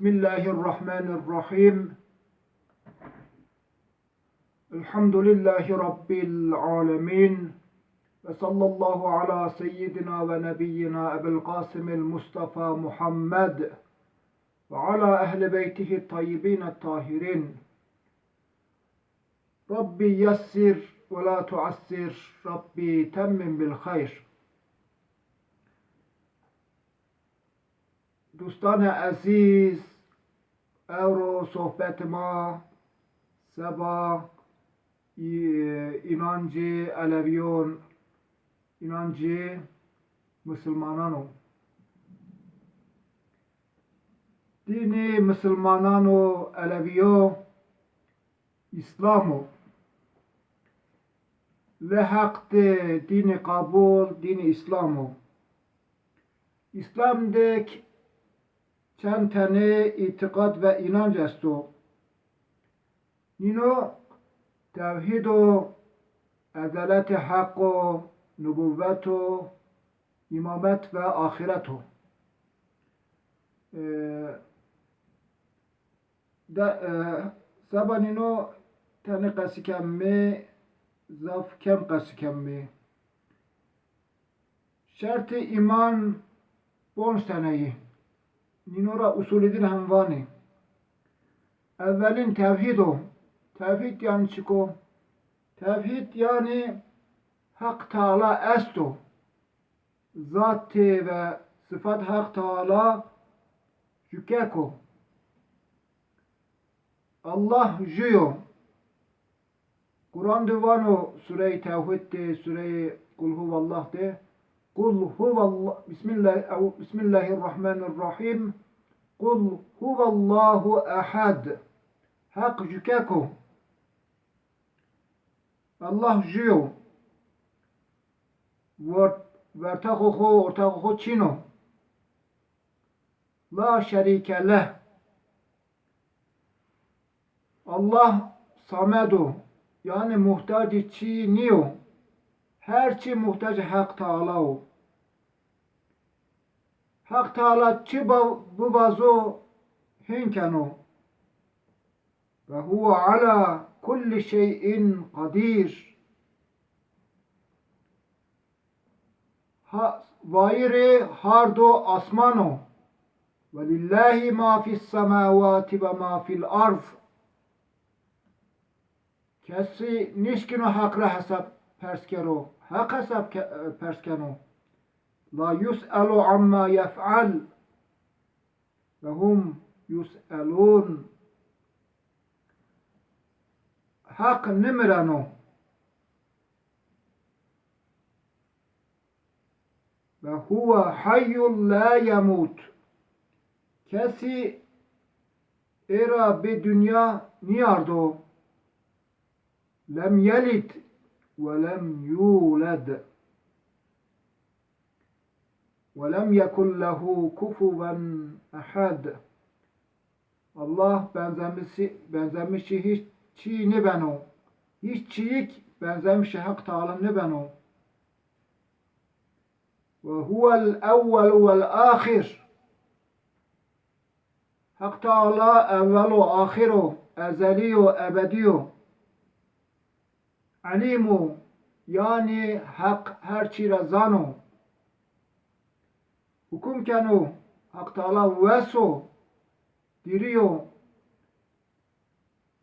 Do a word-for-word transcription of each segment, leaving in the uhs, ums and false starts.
بسم الله الرحمن الرحيم. الحمد لله رب العالمين. وصلى الله على سيدنا ونبينا أبي القاسم المصطفى محمد وعلى أهل بيته الطيبين الطاهرين. رب يسر ولا تعسر، رب تمم بالخير. Dostanê ezîz, ewro sohbetê ma seba î-, înancê Elewîyon, înancê misilmanan o. Dînê misilmanan o, Elewîyo, Îslam o. Lê heq de dînê qabul, dînê Îslam o. Îslam de k-, çend tenê îtîqad ve înanc esto. Nîno tewhîd o, edaletê heq o, nubuwet o, îmamet ve axîret o. E, de, e, seba nîno tenê qesî kemî, zaf kem qesî kemî. Şertê îman ponc teneyî. Nîno ra usulî din hem vanê. Ewelîn tewhîd o. Tewhîd yanî çik o? Tewhîd yanî Heq Teala esto. Zatê ve sifat Heq Teala jukek o. Allah ju yo. Quran de vano sureyê Tewhîd de, sureyê Qul huwallah de. Qul huwallah, Bismillah, ew-, Bismillahirrahmanirrahîm. Qul huwallahu ehad. Heq jukek o. Allah ju yo. Wort-, wertaxo xo, ortaxo xo çin o. La şerîke leh. Allah samed o, yanî muhtacê çî nîyo. Her çî muhtacê Heq Teala o. Heq Teala çi ba-, bivazo hên keno. Ve huve ala kulli şey'in qadir. Ha, wayîrê hard û asman o. Ve lillahi ma fis semawati ve ma fil ard. Kesî nişkîno Heq ra hesab pers kero. Heq hesab ke-, pers keno. La yus'elu amma yef'al ve hum yus'elun. Heq nimireno. Ve huve hayyun la yemut. Kesî ê ra bê dinya nîyardo. Lem yelid ve lem yuled. Ve lem yekun lehu kufuven ehad. Allah benzemişi, benzemişi hiç çî nêbeno. Hiç çîyik benzemişi Heq Teala nêbeno. Ve huvel ewwelu vel ahir. Heq Teala ewwel o, axir o, ezelî yo, ebedî yo. Elîm o, yanî Heq her çî ra zano. Hukum keno, Heq Teala wes o, dîrî yo.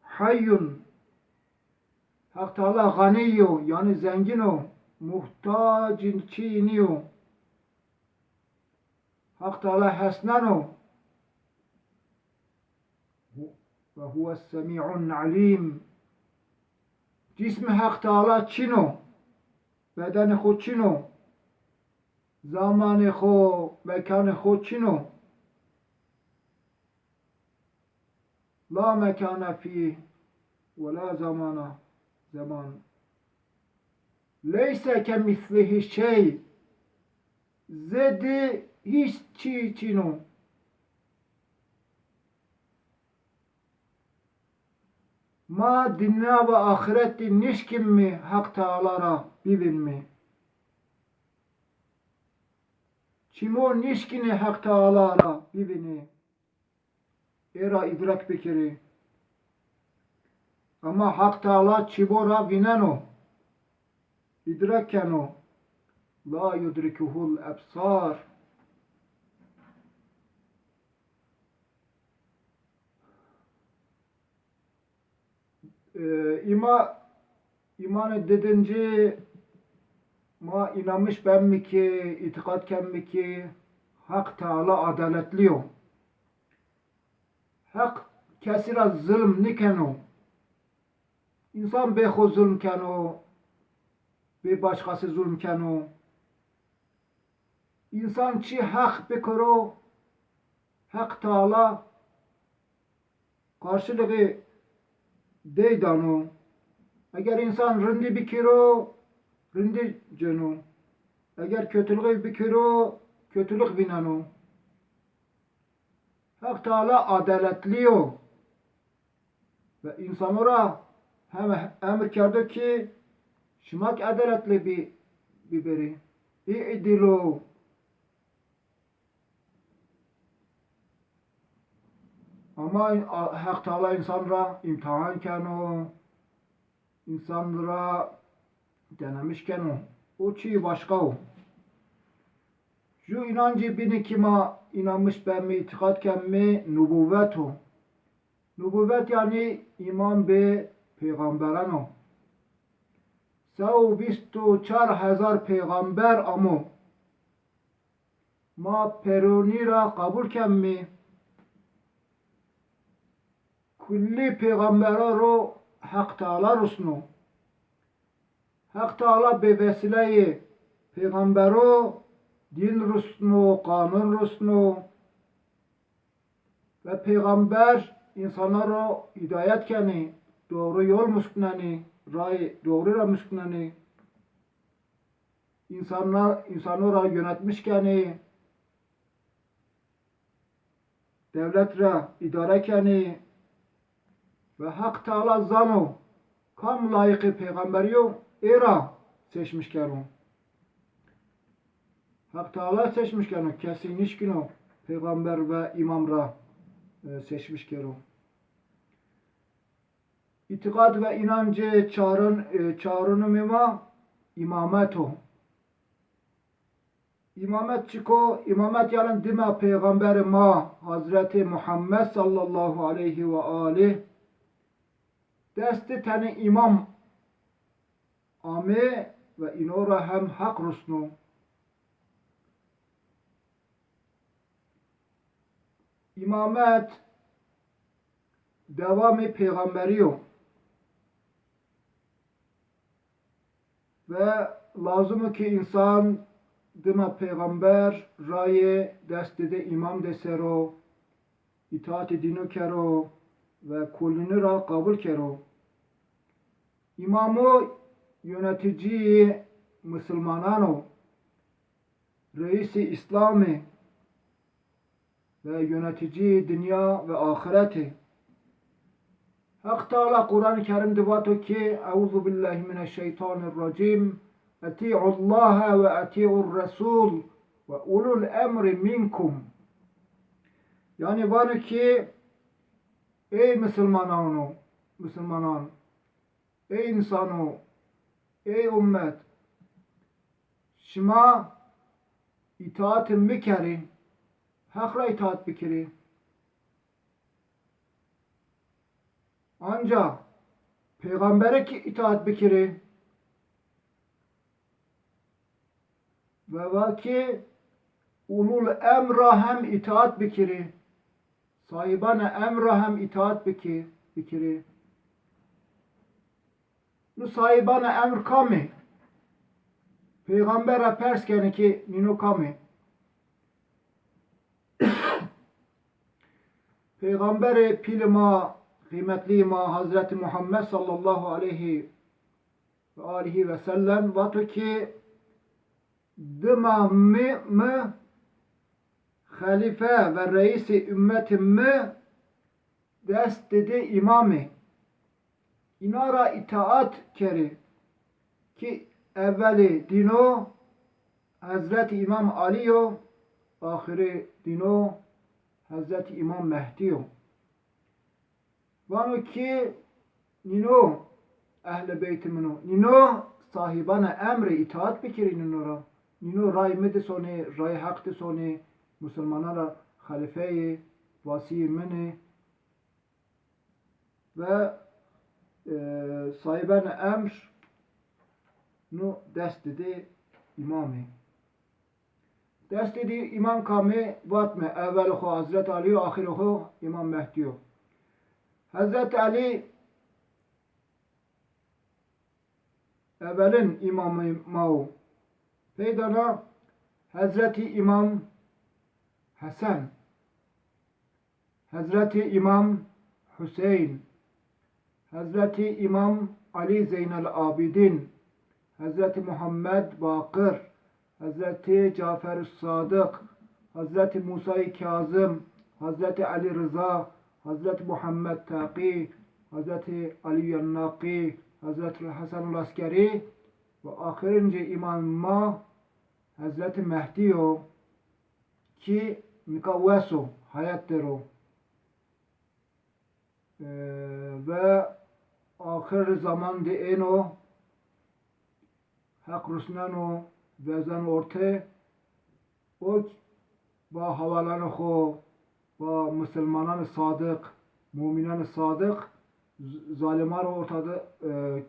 Hayyun, Heq Teala xanî yo, yanî zengîn o, muhtacê çîyî nîyo. Heq Teala hesneno. Ve huves semî'un alîm. Cismê Heq Teala çin o. Bedenê xo çin o. Zamanê xo, mekanê xo çin o. La mekane fîh ve la zamana, zeman. Leyse kemislihî şey. Zêdî hiç çî çin o. Ma dinya ve axireti nişkînmî Heq Teala ra bivînmî. Çimo nişkînê Heq Teala ra bivînê. ê ra îdrak bikirî. Ema Haq Teala çîbo ra vîneno, îdrak keno. La yudrikuhul ebsar. E, îma, îmanê didincî ma înamiş bemmi ki, îtîqat kemmi ki Haq Teala adaletlî yo. Heq kesî ra zulm nîkeno. Însan bê xo zulm keno, bê başqasî zulm keno. Însan çî heq bikiro, Heq Teala qarşılığî dey dano. Eger însan rindî bikiro, rindî ceno. Eger kötülüğü bikiro, kötülük vîneno. Heq Teala adaletlî yo. Ve însano ra hem emir kerdo ki şima ki adaletlî bî, bibêrî. Î'dîlû. Ama a-, Heq Teala însan ra îmtihan keno, însan ra denemiş keno. O çî başqa o. Ju înancî bînî ki ma înamiş bemî, îtîqat kemî, nubuwet o. Nubuwet yanî îman bi peyxamberan o. Se û vîst û çar hezar peyxamber amo. Ma peronî ra qebul kemmî. Kullî peyxambera ro Heq Teala rusno. Heq Teala bê vesîleyê peyxambero dîn rusno, qanun rusno. Ve peyxamber însana ro îdayet kenî, doğru yol musknenî, ray doğru ra musknenî. Însanlar, însano ra yönetmiş kenî, dewlet ra îdare kenî ve Heq Teala zano kam layiqê peyxamberî yo, ê ra seçmiş kero. Heq Teala seçmiş keno, kesî nişkîno peyxamber ve îmam ra, e, seçmiş kero. Îtîqad ve înancê çarin, e, çarinimê ma îmamet o. Îmamet çik o? Îmamet yanî dima peyxamberê ma Hazretî Muhammed sallallahu aleyhi ve alih dest di tenê îmam amê ve îno ra hem Heq rusno. Îmamet dewamê peyxamberî yo. Ve lazim o ki însan dima peyxamber rayê dest didê îmam de ser o, îtaatê dîno kero ve kulîni ra qebul kero. Îmamo yöneticiyê misilmanan o. Reîsê Îslamî ve yöneticiyê dinya ve axireti. Heq Teala Quran-ı Kerim de vato ki, Euzu billahi mineşşeytanirracim, Eti'ullaha ve eti'ur-resul ve ulul emri minkum. Yanî vano ki, ey misilmanano, misilmanan, ey însano, ey ummet, şima îtaatê mi kerê, Heq ra îtaat bikirê. Anca peyxambere ki îtaat bikirê. Ve va ki ulul emr ra hem îtaat bikirê. Sahibanê emr ra hem îtaat bikê, bikirê. Nu sahibanê emr kam ê? Peyxamber ra pers kenê ki nîno kam ê? Peyxamberê pîlê ma, qîmetlîyê ma Hazretî Muhammed sallallahu aleyhi ve alihi ve sellem vato ki, dima mi, mi xelîfe ve reîsê ummetê mi dest didê îmamî. Îna ra îtaat kerê ki evelê dîno Hezretî Îmam Alî yo, axirê dîno Hezretî Îmam Mehdî yo. Vano ki nîno ehlê beytê min o. Nîno sahîbanê emrê, îtaat bikirî nîno ra. Nîno ray mi di sonê, ray Heq di sonê, musilmanan ra xelîfeyê, vasîyê min ê. Ve, e, sahîbenê emr no dest didê îmamî. Destê dî îmam kamê vatme, ewelê xo Hezret Alî yo, axirê xo îmam Mehdî yo. Hezret Alî ewelin îmamê ma wo. Peyda na Hezretî Îmam Hesen, Hezretî Îmam Huseyn, Hezretî Îmam Alî Zeynel Abîdîn, Hezretî Muhammed Baqir, Hezretî Cafer Sadiq, Hezretî Musayî Kazim, Hezretî Elî Riza, Hezretî Muhammed Teqî, Hezretî Elî Yennaqî, Hezretî Hesen Askerî ve axirincî îmam ma Hezretî Mehdî yo ki nika wes o, heyat der o. E, ve axir zaman de êno, Heq rusneno, vezeno orte, o ba hevalanê xo, ba musilmananê sadiq, muminanê sadiq, z-, zaliman ra orta de, e,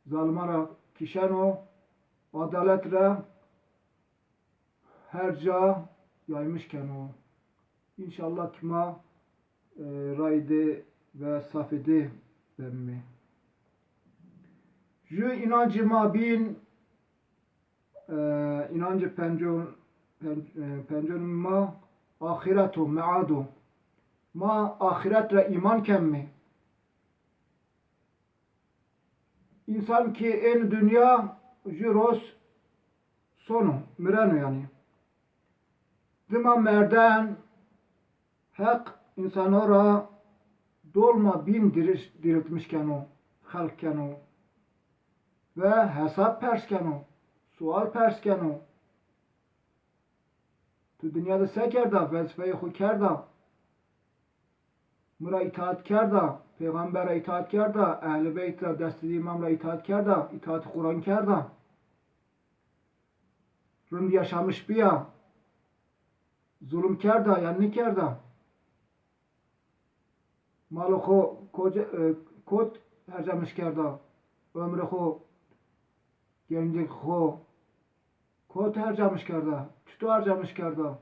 zaliman ra kişeno, adalet ra her ca yaymış keno. Înşallah ki ma, e, rayî de ve safê de bemîme. Ju înancê ma bîn, e, înancê pencon, pen-, e, pencon ma axiret o, mead o. Ma axiret ra îman kemîme. Însan ki ên dinya ju roz sono, mireno yanî. Dima merden Heq însano ra dolma bîn diriş-, diriltmiş keno, xelq keno ve hesab pers keno, sual pers keno. Tu dinya de se kerda? Vezîfeyê xo kerda? Mi ra îtaat kerda? Peyxamber ra îtaat kerda? Ehlî beyt ra, destidî îmam ra îtaat kerda? Îtaatî Quran kerda? Rind yaşamış bîya? Zulm kerda ya nêkerda? Malê xo koce-, e, kot hercamiş kerda? Ömrê xo, gencê xo kot hercamiş kerda? Çito hercamiş kerda?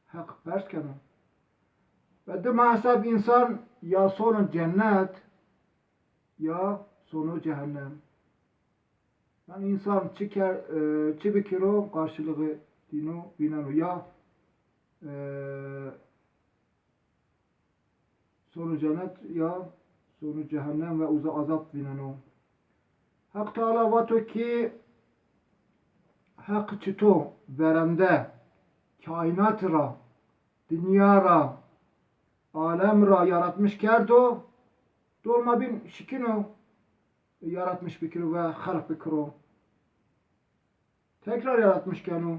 Heq pers keno. Ve dima hesab însan ya sono cennet, ya sono cehennem. Yanî însan çi ker-, e, çi bikiro, qarşılığı dîno vîneno. Ya, e, sono cennet ya sono cehennem ve uza azab vîneno. Heq Teala vato ki Heq çito verende kaînat ra, dinya ra, alem ra yaratmiş kerdo, dolma bîn şikîno yaratmiş bikiro ve xelq bikiro. Tekrar yaratmış keno.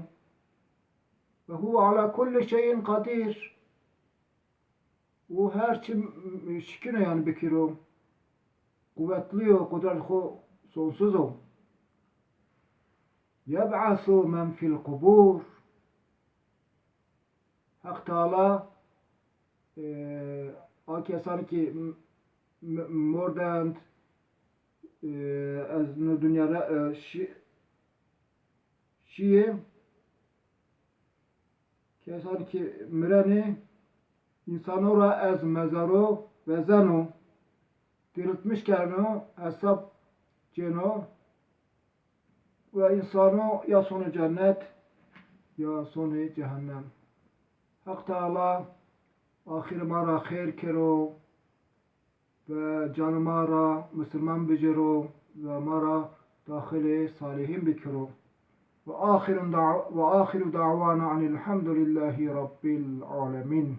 Ve huve ala kulli şeyin qadir. O her çi m-, şikîno yanî bikiro. Quwetlî yo, qudret xo sonsuz o. Yeb'asu men fil qubur. Heq Teala, e, a kesan ki m-, m-, mordend, e, ez no dinya ra, e, şi-, şiyê, kesan ki mirenê, însano ra ez mezaro vezeno, diriltmiş kerno, hesab cêno, ve însano ya sono cennet ya sonê cehennem. Heq Teala axirê ma ra xêr kero ve canê ma ra misilman bicêro ve ma ra daxilê salihîn bikero. Ve axiru da-, ve axiru da'wana enilhamdulillahî rabbil alemîn.